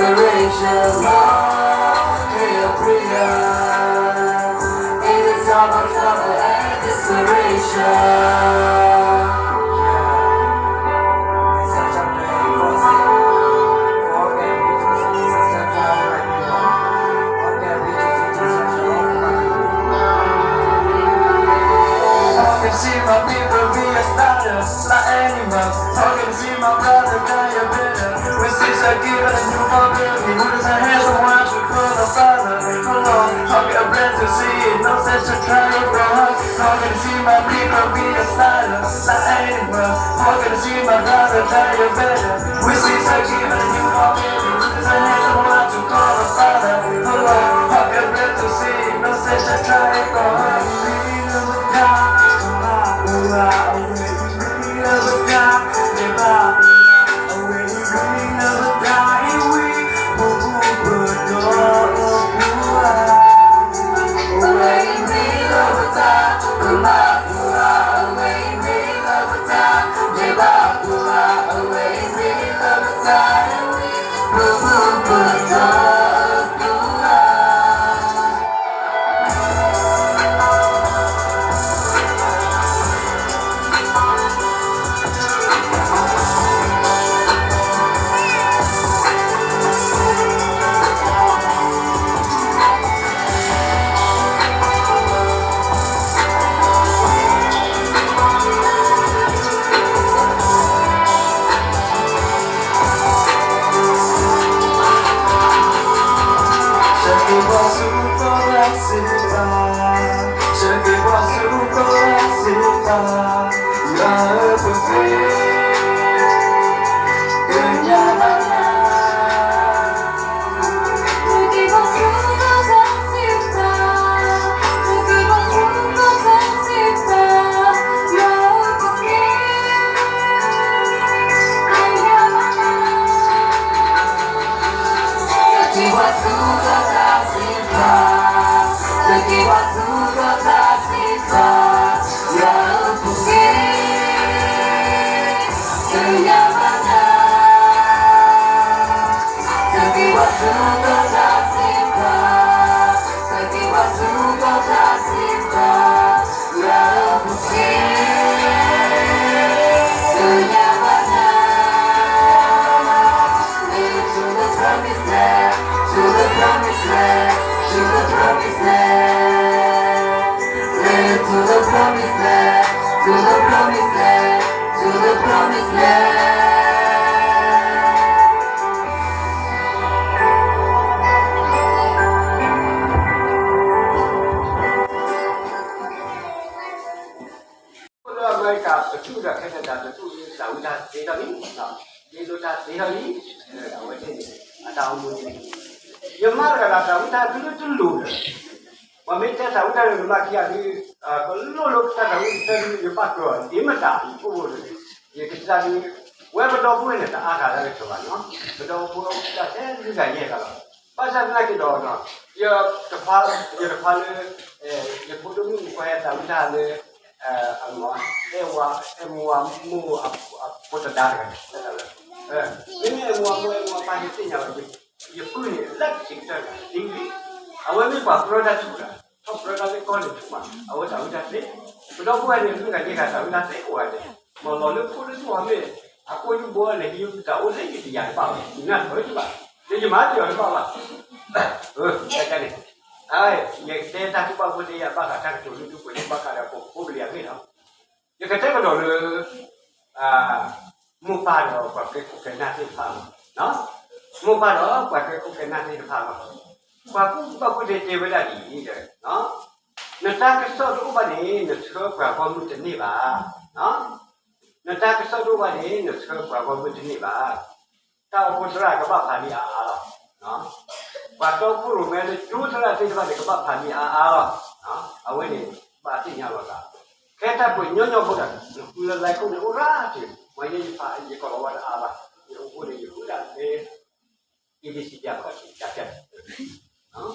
Desperation, love, hear prayer. In the time of trouble and desperation. How can see my people be as slaughtered like animals? How can see my brother die a bitter? We see a given a new mobility. Who doesn't have someone to call a father? How long? How can a blessed to see it? No sense to try it for her. How can see my people be a slaughtered like animals? How can see my brother die a bitter? We see a given a new mobility. Who doesn't have someone to call a father? How long? How can a blessed to see it? No sense to try it for her. To the promised land, to the promised land, to the promised land. Land to the promised land, to the promised land, to the promised land. လၢအမဲရကၤတဆူဒီး ခဲနဒၤတဆူ သးဝံၣ်တၢ်သ့ထီၣ်လံ, ဒ်သိးတၢ်သ့ထီၣ်လံ, အဝဲသ့ၣ်န့ၣ် အတၢ်အိၣ်မူန့ၣ် ယမၤတဂၤဒီးသးဝံၣ်တၢ်ကလုၢ်တလိၤဒီး ပှၤမ့ၢ်တဲသးဝံၣ်တၢ်ဒီး မၤခံဂၤဒုး ကလိၣ်လိာ်တၢ်သးဝံၣ်တၢ်ဒုး ယဘၣ်ကြၢးဒ်မတၤအံၤအိၣ်ဒီး ယကစၢ်ဒုး ဝဲပဒီပုၢ်ဝဲၢ်န့ၣ် တအါဂၤတၢ်ကစီၣ်ဘၣ်နီၤ, ပဒီပုၢ်ဝဲၢ်အိၣ်တၢ်ထဲလွံၢ်ဂၤယဲၢ်ဂၤလီၤ. ဘၣ်ဆၣ်သနာ်က့ဒီး ယတခွါ ယတခွါလၢ ယဖိဒိၣ်မုၣ်ခွါဟဲသးဝံၣ်တၢ်လၢ အမ့ၢ် အဲၣ်ဝါ အဲၣ်မူဝါမိၢ်အဖိတဒါတဂၤန့ၣ် မ့မ့ၢ်အဲၣ်မူဝါမိၢ်အဲၣ်မူဝါပၢ်န့ၣ်သ့ၣ်ညါလီၤ, ယပုၢ်န့ၣ် လၢကဆံးကတၢၢ်တဂၤ အဝဲမ့ၢ်ပှၤကြၢးတၢ်ထူၣ်တဂၤ, ထီၣ်ကြၢးတၢ်လၢကီၢ်န့ၣ်ထူၣ်ဘၣ်, အဝဲသးဝံၣ်တၢ်သ့, ပဒီပုၢ်ဝဲၢ်န့ၣ် မုၢ်ဂၤယဲၢ်ဂၤသးဝံၣ်တၢ်သ့အိၣ်ဂၤန့ၣ်, မ့ၢ်လီၤလၢခိၣ်လၢသူၣ်အီၤမ့ၢ် အကိၣ်ယူၢ်ဘိန့ၣ် ဟံးယူၢ်တၢ်အိၣ်လၢယတယာ်တဘၣ်ဘၣ်, ယနၢ်ထီၣ်ယဘၣ်, လၢယမၤတ့ၢ်အီၤတဘၣ်ဘၣ်, တၢ်န့ၣ် ယကတဲတၢ်ကူၣ်ဘၣ်ကူၣ်သ့ယဘၣ်ဃးတၢ်ကတိၤလၢဒုးပှဲၤန့ၣ်ဘၣ်ဃးဒီးပဖိပလံၤအဂ့ၢ်လီၤ. ယကတဲကဒီးလၢ မိၢ်ပၢ်ဒီးပှၤကဲခိၣ်ကဲနၢ်သ့ၣ်တဖၣ်လီၤ. မိၢ်ပၢ်ဒီးပှၤကဲခိၣ်ကဲနၢ်သ့ၣ်တဖၣ်လီၤ. ပှၤကူၣ်ဘၣ်ကူၣ်သ့တဲဝဲဒၣ်ဒ်အံၤဒီး နတၢ်ကစီၣ်တအိၣ်ဘၣ်န့ၣ် နဆှၢပှၤဂီၢ်မုၢ်တန့ၢ်ဘၣ်. နတၢ်ကစီၣ်တအိၣ်ဘၣ်န့ၣ် နဆှၢပှၤဂီၢ်မုၢ်တန့ၢ်ဘၣ်. တၢ်အိၣ်ဖှိၣ်သရၣ်ကဘၣ်ဖးလံအါအါလီၤ. ပှၤတီခိၣ်ရိၣ်မဲလၢကၠိသရၣ်သ့ၣ်တဖၣ်န့ၣ် ကဘၣ်ဖးလံအါအါလီၤ. အဝဲန့ၣ် ဘၣ်သ့ၣ်ညါလီၤသး, ခဲတၢ်ပှဲၤညီညီဖိဒီး နဃုလၢ Line ခိၣ်န့ၣ် အိၣ်ရၣ်တ့ၢ်, မ့ၢ်ယဲယဖးယကီၢ်လီၤဝဲတအါဘၣ်, ယအိၣ်ဖှိၣ်န့ၣ် ယဃုဒၣ်လၢ A B C တၢ်ခီၣ်ထံးတၢ်ဖျၢၣ်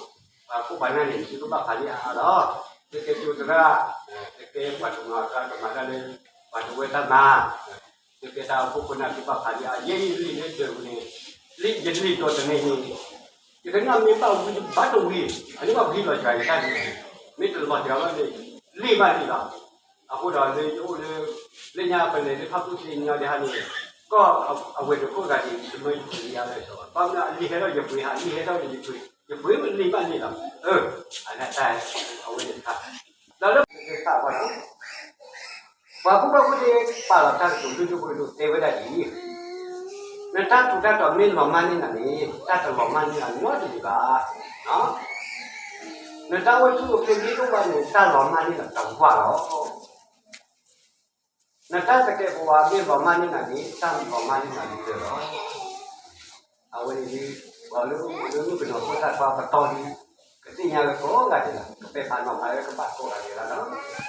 ပှၤခိၣ်ပှၤနၢ်န့ၣ် သုကဘၣ်ဖးလံအါအါလီၤ. သုကဲကၠိသရၣ်, သုကဲပှၤတနီၤသရၣ်ကမၤတၢ်လၢ ပှၤတဝၢတၢ်မၤ, သုကဲတၢ်အိၣ်ဖှိၣ်ဖိနၢ်သုဘၣ်ဖးလံအါ, ယဲအံၤလၢယလဲၤဒၢးပူၤန့ၣ်, လၢယလံာ်တီၤတနံၤန့ၣ် ယကနၣ်မ့ၢ်ဘၣ်ဝံၤဘၣ်တဝံၤ, အန့ၣ်ဘၣ်ဝံၤလီၤစှၤယတၢ်န့ၣ်, မ့ၢ်တလီၤစှၤဘၣ်န့ၣ် လံာ်ဘၣ်န့ၣ်လီၤ. အဃိဒီးလၢယအိၣ်လၢ လၢညါပလဲၤလၢဖၣ်ပူၣ်ချံညီဒ်ဟါန့ၣ်, ကီၢ်အဝဲၢ်တခိၣ်ဂၤန့ၣ် တမၢယပှ့ၤယၤလၢာ်စီၤ, ဘၣ်မနုၤအလံာ်ဟဲထီၣ်ယပှ့ၤဟး, လံာ်ဟဲထီၣ်န့ၣ်ယပှ့ၤ, ယပှ့ၤလံာ်ဘၣ်န့ၣ်လီၤ. အတၢ်အဝဲန့ၣ်တခါ, ဒီးလၢပကစၢ်ပှၤန့ၣ် ပှၤကူၣ်ဘၣ်ကူၣ်သ့ပာ်လီၤတၢ်ကတိၤဒိၣ်ဒိၣ်ပှ့ၤဒိၣ်တဲဝဲဒၣ်ဒ်အံၤ, နတၢ်ထူးတၢ်တီၤမ့ၢ်လီၤမၢ်န့ၢ်နၤန့ၣ် တၢ်တလီၤမၢ်န့ၢ်နၤနီတမံၤဘၣ်. နတၢ်အိၣ်ဆူၣ်အိၣ်ချ့မ့ၢ်တအိၣ်ဘၣ်န့ၣ် တၢ်လီၤမၢ်န့ၢ်နၤတဝၢ်လီၤ. နတၢ်သကဲးပဝးမ့ၢ်လီၤမၢ်န့ၢ်နၤန့ၣ် တၢ်လီၤမၢ်န့ၢ်နၤလံလၢာ်လီၤ. အဝဲန့ၣ်ဒ် ပှၤလၢအိၣ်လၢမုၣ်ကနီၤဖိသၣ်ခွါပတီၢ်ဒ် ကသ့ၣ်ညါဝဲကိးဂၤဒဲးလီၤ, ကပဲာ်ဖးနီၣ်ဖးဝဲကဘၣ်ကိးဂၤဒဲးလီၤ.